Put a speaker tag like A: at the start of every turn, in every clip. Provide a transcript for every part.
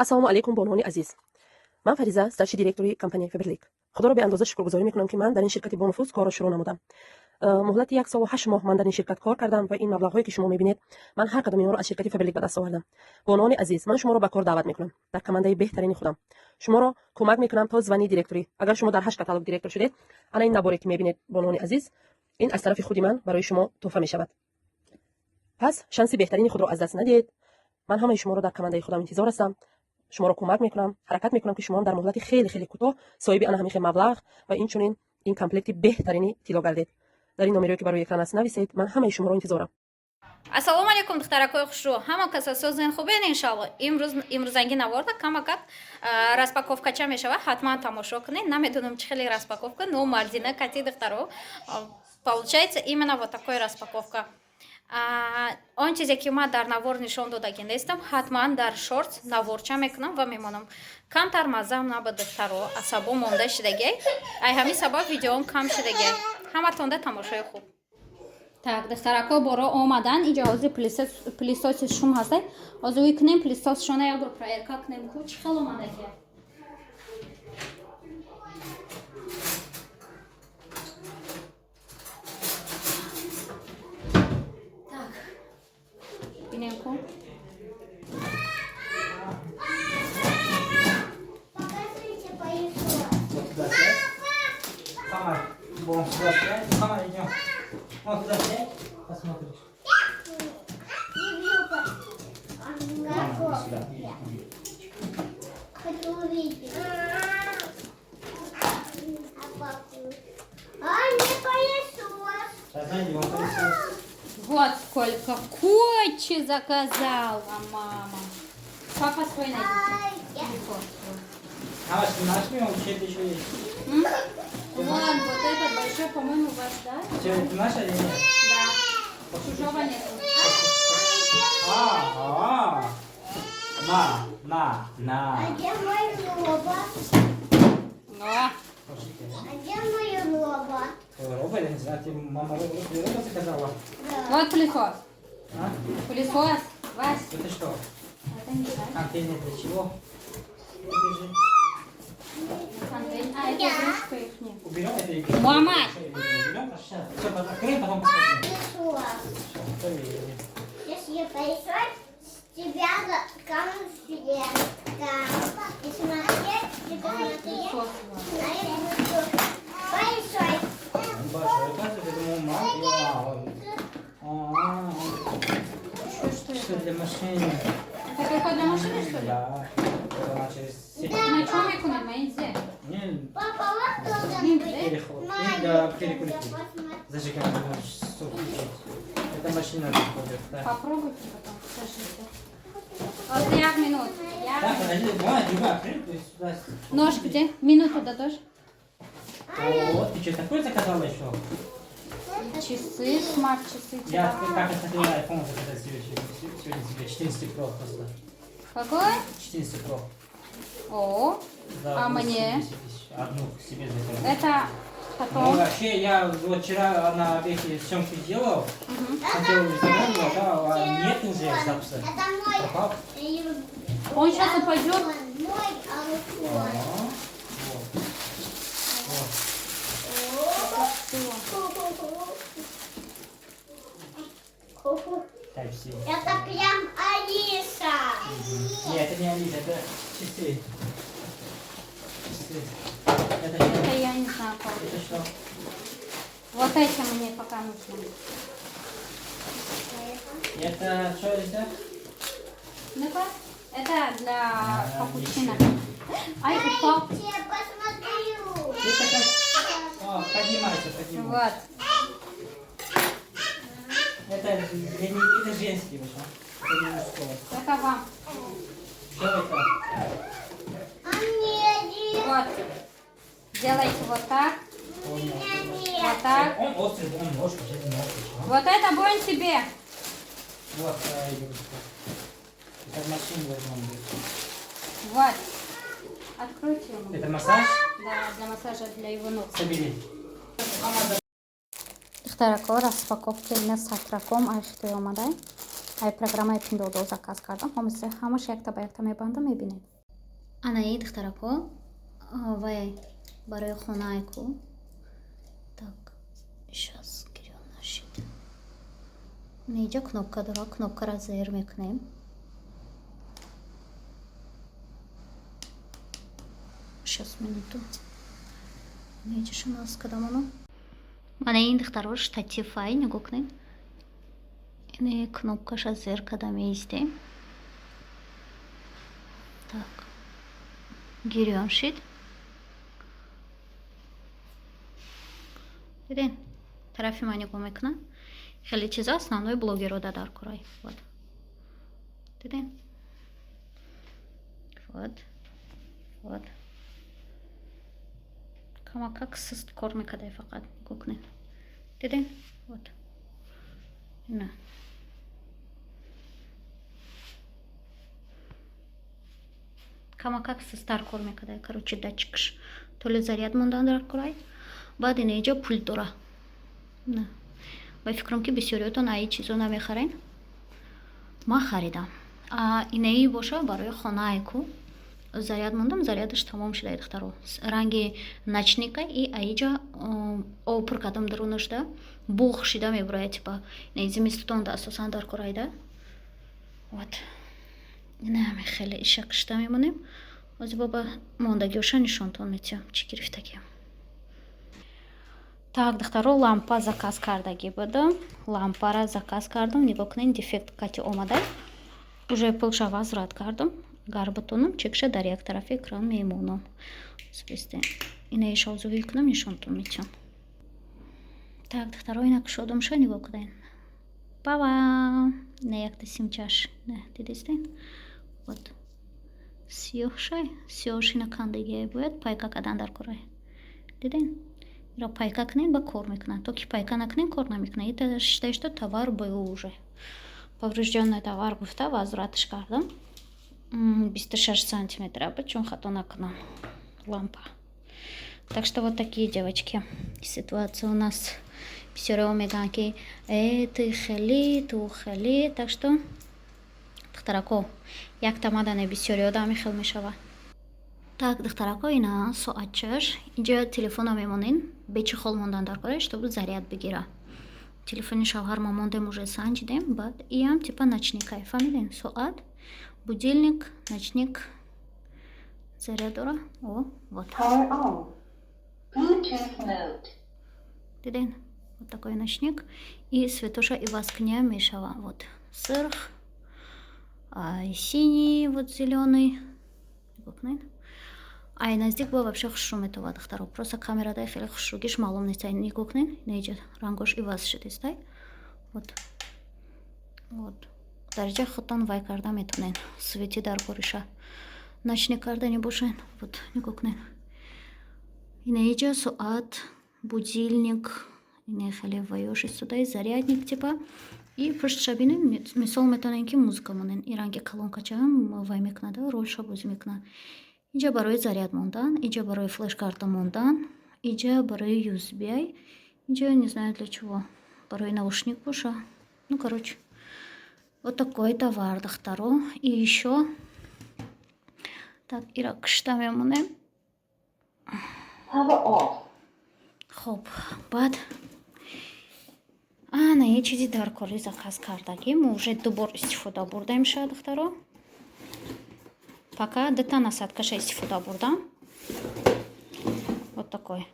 A: Ассалому алайкум, бонувони азиз. Ман Фариза, старший директори компанияи Фаберлик. Худоро беандоза шукргузорӣ мекунам, ки ман дар ин ширкати бонуфуз корро шурӯъ намудам. Муҳлати 1 солу 8 моҳ ман дар ин ширкат кор кардам ва ин маблағҳое, ки шумо мебинед, ман ҳар кадоми онро аз ширкати Фаберлик ба даст овардам. Бонувони азиз, ман шуморо ба кор даъват мекунам. Дар командаи беҳтарини худам шуморо кӯмак мекунам то звание директорӣ. Агар шумо дар ҳашт каталог директор шудед, ана ин наборе, ки мебинед, бонувони азиз, ин аз тарафи худи ман барои шумо тӯҳфа мешавад. Пас шанси беҳтарини худро аз даст надиҳед. Ман ҳамаи шуморо дар командаи худам интизор ҳастам. Шуморо кӯмак мекунам, ҳаракат мекунам, ки шумоам дар муҳлати хеле хеле кӯтоҳ соҳиби ана ҳамин хел маблағ ва инчунин ин комплекти беҳтарини тилло гардед. Дар ин номерое, ки бар рӯи экран аст, нависед. Ман ҳамаи шуморо интизорам.
B: Ассалому алайкум, духтаракои хушрӯ, ҳама каса созен, хубен, иншалло. Имрӯз, имрӯзанги наворда камакак распаковкача мешава, ҳатман тамошо кунед. Намедонам, чӣ хеле распаковка, но мардина кати, духтаро, получается именно вот такой распаковка. Он чизе, ки ман дар навор нишон додагӣ нестам, ҳатман дар шортс наворча мекунам ва мемонам. Камтар маззам набуд, духтаро, асабо монда шидагиай, ай ҳамин сабаб видеоам кам шидагиай. Ҳаматонда тамошои хуб. Так, духтарако, боро омадан. Инҷа ҳозир пылесоси шум ҳастай. Ҳозир уй кунем, пылесосшона як бор проверка кунем, ку чӣ хел омадагия. Так, бинем ку.
C: Показывайте пылесос.
D: Вот туда сядь. Сама, вон сюда сядь. Сама идем. Вон туда сядь, посмотришь.
C: Люблю.
D: Мама, иди сюда.
C: Хочу увидеть. А папу? А, не пылесос.
D: Сейчас найдем пылесос.
B: Вот сколько кучи заказала мама. Папа свой найдите.
C: Ай, я-
B: Пылесос свой.
D: А ваш наш мимо, чей-то еще есть.
B: М? Вон, вот этот большой, по-моему, ваш, да?
D: Че, это наш или нет?
B: Да. Чужого нету.
D: А, а, на, на, на.
C: А где мой робот?
B: Но.
D: Пошлите.
C: А где мой робот?
D: Твой робот, я не знаю, тебе мама робот заказала?
C: Да.
B: Вот пылесос.
D: А?
B: Пылесос. Вась.
D: Это что?
B: Это не знаю.
D: Контейнер для чего? Держи.
B: Контейнер. А, это игрушка их нет.
D: Уберем это игрушку.
B: Мама!
D: Уберем, сейчас. Все, откроем, потом посмотрим.
C: Пылесос.
D: Всё, проверим.
C: Если пылесос, с тебя конфетка. И смотреть, и посмотреть.
B: Пылесос.
C: На игрушку. Пылесос.
D: Он большой, оказывается, я думал, мам, а, он. А,
B: Что, что
D: что
B: это?
D: для машины.
B: Это только для машины, что ли?
D: Да. Это она через сеть.
B: На чем я кунам? Иди.
D: Не,
C: Папа, вот должен быть
D: переход. И
C: маленький.
D: для перекурить.
C: Посмотри.
D: Зажигание можно часов включить. Это машина заходит, да.
B: Попробуйте потом. Скажите. Вот як минут.
D: Так,
B: Як.
D: подожди, давай, другая открыть, то есть сюда.
B: Нож где? Минуту дадешь?
D: О, ты что, такое заказала еще?
B: Часы, смарт-часы.
D: Я
B: Типа.
D: как хотел iPhone заказать сегодня, сегодня себе 14 Pro просто.
B: Какой?
D: 14 Pro.
B: О,
D: За
B: А мне?
D: 80 тысяч. Одну себе заказал.
B: Это
D: Ну,
B: потом.
D: вообще, я вот вчера на Вехе съемку делал, хотел в Инстаграм, да, а нет уже записи.
C: Это мой.
D: Пропал.
B: Он сейчас упадет.
C: Мой iPhone.
D: А, вот. Вот. Type-C.
C: Это прям Алиса.
D: Нет, это не Алиса, это часы. Часы. Это что?
B: Это я не знаю как.
D: Это что?
B: Вот эти мне пока нужны.
D: Это что это?
B: Ну-ка, это для
D: А,
B: капучино.
D: ничего.
B: Ай, упал.
C: Я посмотрю.
D: Это как... О, поднимайся, поднимайся.
B: Вот.
D: Это, для не- это женский уже. Это не мужского.
B: Это вам.
D: Что это?
C: А мне один.
B: Вот. Делайте вот так,
D: Понял.
C: Нет.
B: вот так.
D: Он острый, он нож, вообще нож. а?
B: Вот это будем тебе.
D: Вот твоя игрушка. Это в машине должно быть.
B: Вот. Откройте ему.
D: Это массаж?
B: Да, для массажа для его ног.
D: Собери.
B: Духтарако, распаковка ина сатраком ай Хитой омадай. Ай программаи Пиндуодуо заказ кардам. Ҳамаша якта ба якта мебандам, мебинед. Анаи, духтарако, вай барои хонаайку. Так, щас, гирён нашид. Инҷа кнопка дора, кнопкаро зер мекунем. Щас, минуту. Инҷаша маскадамоно. Мана ин, духтаро, штативай, нигоҳ кунед. Ин кнопкаша зер карда меистем. Так, гирён шид. Диден, тарафи ман нигоҳ мекунад. Хеле чиза основной блогеро да дар корай. Вот, диден, вот, вот, камакак суст кор мекардай, фақат нигоҳ кунед. Диден, вот, ина. Камакак сустар кор мекардай. Короче, датчикш толи заряд мондан дар корай. Баъд ина инҷа пулт дора. Ба фикрам, ки бисёриётон аи чизо намехарен. Ман харидам. Инаи боша барои хонаайку. Заряд мондам, зарядаш тамом шуда, духтаро. Ранги ночника и аиҷа об пур кардам, дарунашда буғ шида мебурояд, типа инаи зимистонда асосан дар корайда. Вот, ина ҳами хеле иша кишта мемонем. Ҳозир боба мондагиоша нишонтон метиҳам, чӣ гирифтагиам. Так, духтаро, лампа заказ кардагӣ будам. Лампара заказ кардам, нигоҳ кунед, дефект кати омада. Уже пулша возврат кардам. Гар бутонам, чекша дар як тарафи экран мемонам. Ина ишавзувӣ кунам, нишонтон метиҳам. Так, духтаро, ина кушодамша, нигоҳ кунед. Баба, ина якта симчаш. Дидистен? Вот. Сиёҳшай, сиёҳш ина кандагиай, бояд пайка кардан дар корай. Диден? Ира пайка кунед, ба кор мекунад. То ки пайка накунед, кор намекунад. Это считай, что товар был уже. Поврежденный товар гуфта, возвратш кардам. 26 сантиметра буд, чун хато накунам. Лампа. Так что вот такие, девочки, ситуация у нас. Бисёрево мегӯянд, ки ты хеле, ту хеле. Так что, духтарако, якта мадане, бисёриёда ҳами хел мешавад. Так, духтарако, ина соатчаш. Инҷа телефона мемонен, бечехол мондан дар кора, чтобы заряд бигира. Телефони шавҳарма мондем, уже санҷидем. Баъд иам типа ночникай, фаҳмидем? Соат, будильник, ночник, заряд дора. О, вот. Диден? Вот такой ночник. И светоша иваз кунӣ мешава. Вот сирх, синий, вот зелёный. Нигоҳ. Ай наздик бо вообще хушрӯ метавад, духтаро. Просто камерадай хеле хушрӯгиш маълум нест. Ай, нигоҳ кунед, инаиҷа рангош иваз шудистай. Вот. Вот. Дарҷа худтон вай карда метонед. Свети дар бориша. Ночник кардани бошед. Вот, нигоҳ кунед. Инаиҷа соат, будильник, ина хеле ваёш истодай, зарядник типа. И пуштша бинед, мисол метавонед, ки музыка монед. И ранги калонкачаам вай мекунад, ролша бозӣ мекунад. Инҷа барои заряд мондан, инҷа барои флешкарта мондан, инҷа барои USB, инҷа не знаю для чего. Барои наушник боша. Ну, короче, вот такой товар, духтаро. И еще так, ира кишта мемонем. Хоб, баъд ана е чизи дар кори заказ кардагӣ. Мо уже ду бор истифода бурдаем ша, духтаро. Пока дута насадкаша истифода бурдам. Вот такой.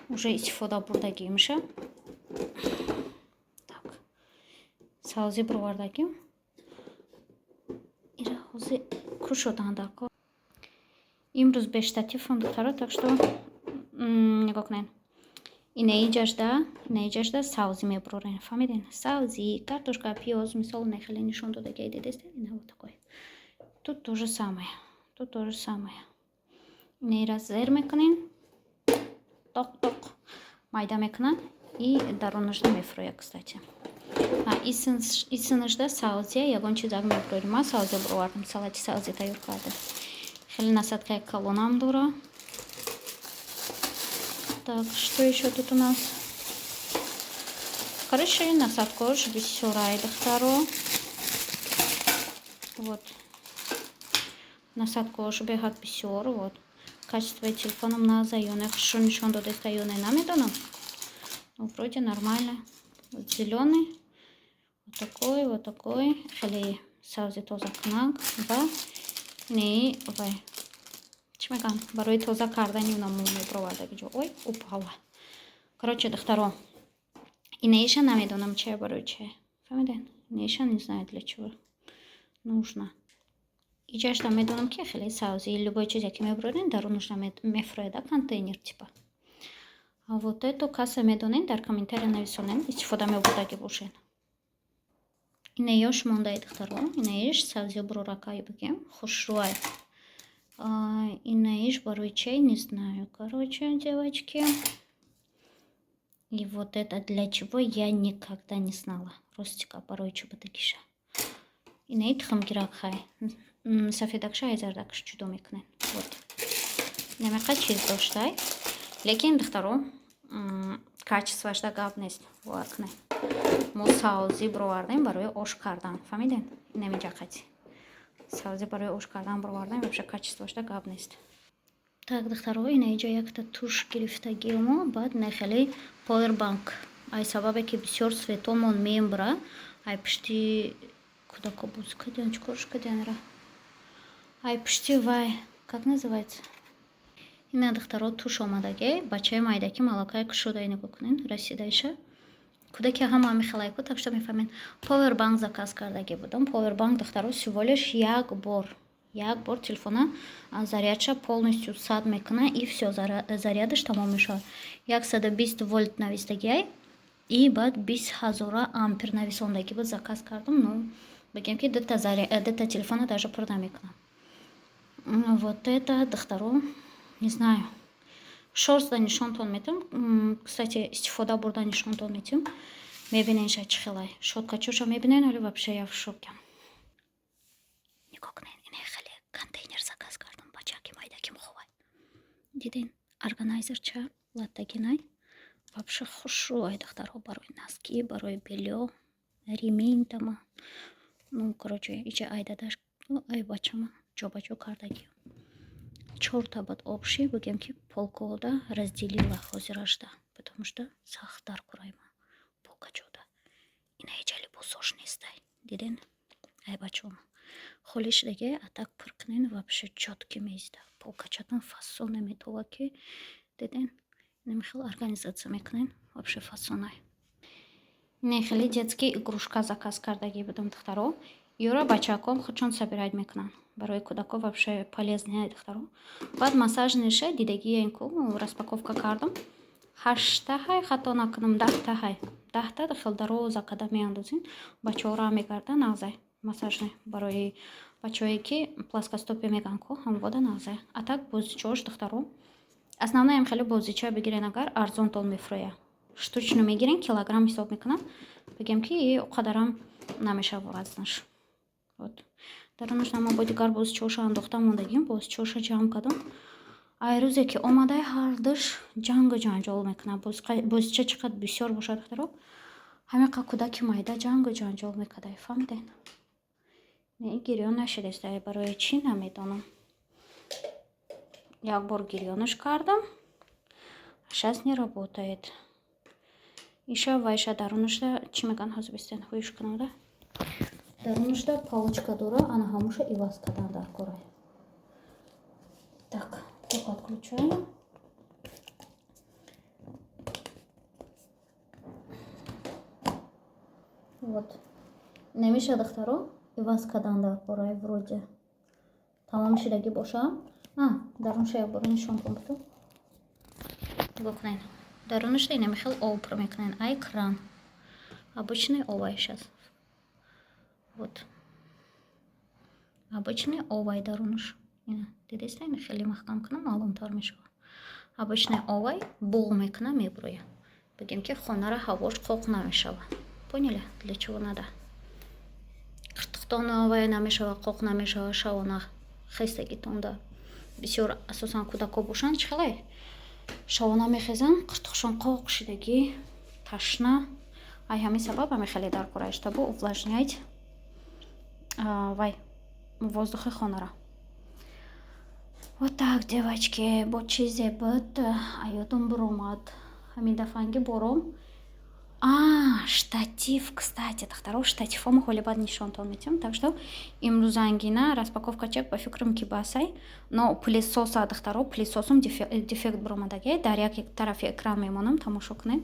B: Уже истифода бурдагимша. Так. Савзи бировардагим. Ира ҳозир кушодан дар кор. Имрӯз бе штативам, духтаро, так что нигоҳ кунед. Инаиҷашда савзӣ мебурорем. Фаҳмиден? Савзӣ, картошка, пиёз, мисол, не хеле нишон додагиай, дидестед? Ина вот такой. Тут то же самое. Тут то же самое. Инаира зер мекунем. Тоқ тоқ майда мекунад и дарунашда мефурӯяд, кстати. Исинашда савзия, ягон чизак мебурорем. Ман савзия буровардам, салати савзӣ тайёр кардам. Хеле насадкаи калонам дора. Так, что еще тут у нас? Короче, насадкош бисёрай, духтаро. Вот, насадкош беҳад бисёр. Вот, качествои телефоном наза ёне хушро нишон додеста ёне, намедонам. Ну, вроде нормально. Вот зелёный, вот такой, вот такой, хеле сабзи тозакунак ва не вай, чӣ мегӯям, барои тоза кардани уна мебровардаги ҷо. Ой, упала. Короче, духтаро, инаиша намедонам че, барои че, фаҳмиден? Инаиша не знаю, для чего нужно. Иҷашта медонам, ки хеле сабзи, любой чизе ки мебурорен, дарунашна мефурӯяда, контейнер типа. А вот это каса медонен, дар комментария нависонен, истифода мебурдаги бошен. Инаёш мондаи, духтаро, инаиш сабзи буроракай, бигем, хушрӯай. Инаиш барои чай, не знаю. Короче, девочки, и вот это для чего, я никогда не знала. Ростика, барои чӣ будагиша. Инаи тухмгирак хай, сафедакша ай зардакш ҷудо мекунен. Вот намеқа чиз доштай, лекин, духтаро, качествоашда гап нест, бовар кунед. Мо савзӣ бировардем барои ош кардан, фаҳмиден? Инамиҷа қати савзӣ барои ош кардан бировардем, вообще качествоашда гап нест. Так, духтаро, ина иҷа якта туш гирифтагимо, баъд ина хеле повербанк. Ай сабабе ки бисёр светомон мембура, ай пушти кӯдако бозӣ кардиан, чӣ корш кардианра, ай пушти вай, как называется, ина, духтаро, туш омадаге. Бачаи майдаки малакай кушода, нигоҳ кунен, расидаиша. Кӯдаки ҳама мехелайку, так что мефаҳмед. Повербанк заказ кардаги будам. Повербанк, духтаро, всего лишь як бор, як бор телефона зарядша полностью сад мекуна, и всё, зарядаш тамом мешавад. 120 вольт навистагиай и баъд 20 ҳазора ампер нависондагӣ буд. Заказ кардам, ну, бигем, ки дута телефона даже пур намекунам. Вот это, духтаро, не знаю, шортсда нишонтон метам. Кстати, истифода бурда нишонтон метим, мебинен ша чӣ хелай, щёткачоша мебинен. Али вообще я в шоке. Нигоҳ кунед, ина хеле контейнер заказ кардам, бачаки майдаки меховай. Диден, органайзерча латтагинай, вообще хушрӯай, духтарҳо, барои носки, барои бельё, ремень тама. Ну, короче, иҷа ай дадаш, ай бачама ҷобаҷо кардагӣ. Чорта бад общий, бигем, ки полкода разделила ҳозирашда, потому что сахт дар курайма полкачода. Ина иҷа либосош нестай, диден, ай бачома холӣ шудаги. А так пур кунен, вообще чётко меиста, полкачатон фасон наметова, ки диден, намихел организация мекунен, вообще фасонай. Не, хеле детский игрушка заказ кардагӣ будам, духтаро. Ёра бачаком худшон собирать мекунанд, барои кӯдако вообще полезный, духтаро. Баъд массажныйша дидагиен ку, распаковка кардам. Ҳашта ҳай, хато накунам, 10-та ҳай, 10-та хел дароза када меандозин, бачаҳоро мегарда, нағзай. Массажный барои бачаҳое ки плоскостопие мегӯянд ку, ҳамвода нағзай. А так бозичаош, духтаро, основноям хеле бозича бигирен, агар арзонтон мефурӯяд. Штучно мегирен, килограмм ҳисоб мекунам, бигем, ки қадарам намешава вазнаш. Вот дарунаш нама бо дигар бозичаоша андохта мондагим, бозичаоша ҷамъ кардам. Ай рӯзе ки омадай, ҳардуш ҷангу ҷанҷол мекунад. Бозича чӣ қадр бисёр бошад, духтаро, ҳамин қадр кӯдаки майда ҷангу ҷанҷол мекардай, фаҳмиден? Не, гирён нашидеста, барои чӣ намедонам. Як бор гирёнаш кардам, сейчас не работает. Иша вайша дарунашда чӣ мегӯянд, ҳозир бистен, ҳуиш кунам да. Дарунашда палочка дора, ана ҳамуша иваз кардан дар корай. Так, ток отключаем. Вот намеша, духтаро, иваз кардан дар корай. Вроде тамом шидагӣ боша. Дарунша як бора нишон кун буту. Нигоҳ кунед, дарунашда инами хел об пур мекунед, ай кран, обычный овайш аст. Вот обычный овай дарунаш, ина дидеста, ина хеле маҳкам кунам, маълумтар мешавад. Обычный овай, буғ мекуна, мебурӯяд. Бигем, ки хонара ҳавош қоқ намешавад. Поняли, для чего надо? Қиртиқтон вай намешава, қоқ намешава. Шавона хестагитонда бисёр, асосан кӯдако бошанд, чӣ хеле шавона мехезанд, қиртиқшон қоқ шидагӣ, ташна. Ай ҳамин сабаб ҳами хеле дар кора, чтобы увлажнять вай воздухи хонара. Вот так, девочки. Бо чизе буд, аёдум буромад ҳамин дафъанги бором. А, штатив, кстати, духтаро, штативҳомо ҳоли баъд нишонтон медиҳам. Так что имрӯзангина распаковка чек ба фикрам, ки басай. Но пылесоса, духтаро, пылесосум дефект буромадаги, дар як тарафи экран мемонам, тамошо кунед.